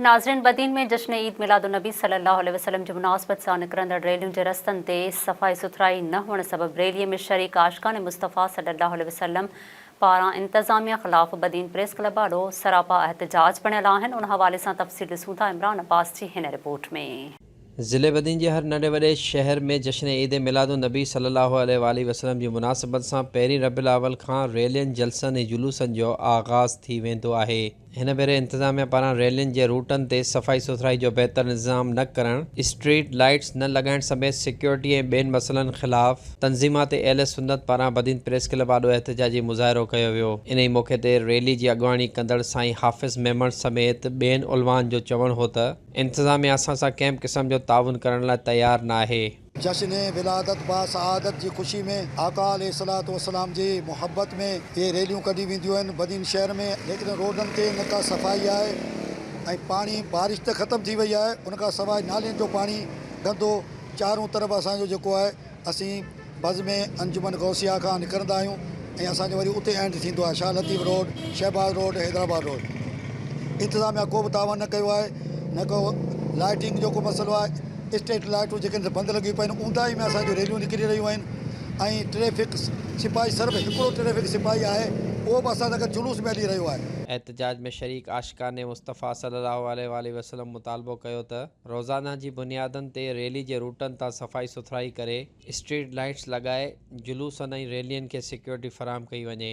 ناظرين بدين ۾ جشن عيد ميلاد النبي صلي الله عليه وسلم جي مناسبت سان نڪرندڙ ريلين جي رستن تي صفائي سٿرائي نه هئڻ سبب ريلي ۾ شريڪ عاشقان مصطفيٰ صلي الله عليه وسلم پاران انتظاميا خلاف بدين پريس ڪلب آڏو سراپا احتجاج بڻيل آهن ان حوالي سان تفصيل ڏسون ٿا عمران عباس جي هن رپورٽ ۾. ضلعي بدين جي هر ننڍي وڏي شهر ۾ جشن عيد ميلاد النبي صلي الله عليه واٰله وسلم جي مناسبت سان پهرين ربيع الاول کان ريلين، جلسن ۽ جلوسن جو آغاز ٿي ويندو آهي. هن ڀيري انتظاميا پاران ريلين جي روٽن تي صفائي سٿرائي جو بهتر انتظام نه ڪرڻ، اسٽريٽ لائيٽس نه لڳائڻ سميت سيڪيورٽي ۽ ٻين مسئلن خلاف تنظيمات اهل سنت پاران بدين پريس ڪلب آڏو احتجاجي مظاهرو ڪيو ويو. انهي موقعي تي ريلي جي اڳواڻي ڪندڙ سائين حافظ ميمڻ سميت ٻين علمائن جو چوڻ هو ته انتظاميا اسان سان ڪنهن به قسم جو تعاون ڪرڻ لاء تيار ناهي. جشن ولادت با سعادت جي خوشي ۾ آقا عليه الصلوة والسلام جي محبت ۾ اهي ريليون ڪڍيون وينديون آهن بدين شهر ۾، ليڪن روڊن تي نه ڪا صفائي آهي ۽ پاڻي بارش ته ختم ٿي وئي آهي ان کان سواء نالين جو پاڻي گندو چارون طرف اسان جو جيڪو آهي اسين بزم انجمن غوثيه کان نڪرندا آهيون ۽ اسان جو وري اتي اينڊ ٿيندو آهي Shah Latif road Shahbaz road Hyderabad road انتظاميا ڪو به تعاون نه ڪيو آهي نه ڪو لائٽنگ جو ڪو مسئلو آهي اسٽريٽ لائٽون جيڪي آهن بند لڳيون پيون آهن اونداهي ۾ اسان جون ريليون نڪري رهيون آهن ۽ ٽريفڪ سپاهي صرف هڪڙو ٽريفڪ سپاهي آهي اهو به اسان سان گڏ جلوس ۾ هلي رهيو آهي. احتجاج ۾ شريڪ عاشقان مصطفيٰ صلي الله عليه واٰله وسلم مطالبو ڪيو ته روزانه جي بنيادن تي ريلي جي روٽن تان صفائي سٿرائي ڪري اسٽريٽ لائٽس لڳائي جلوسن ۽ ريلين کي سيڪيورٽي فراهم ڪئي وڃي.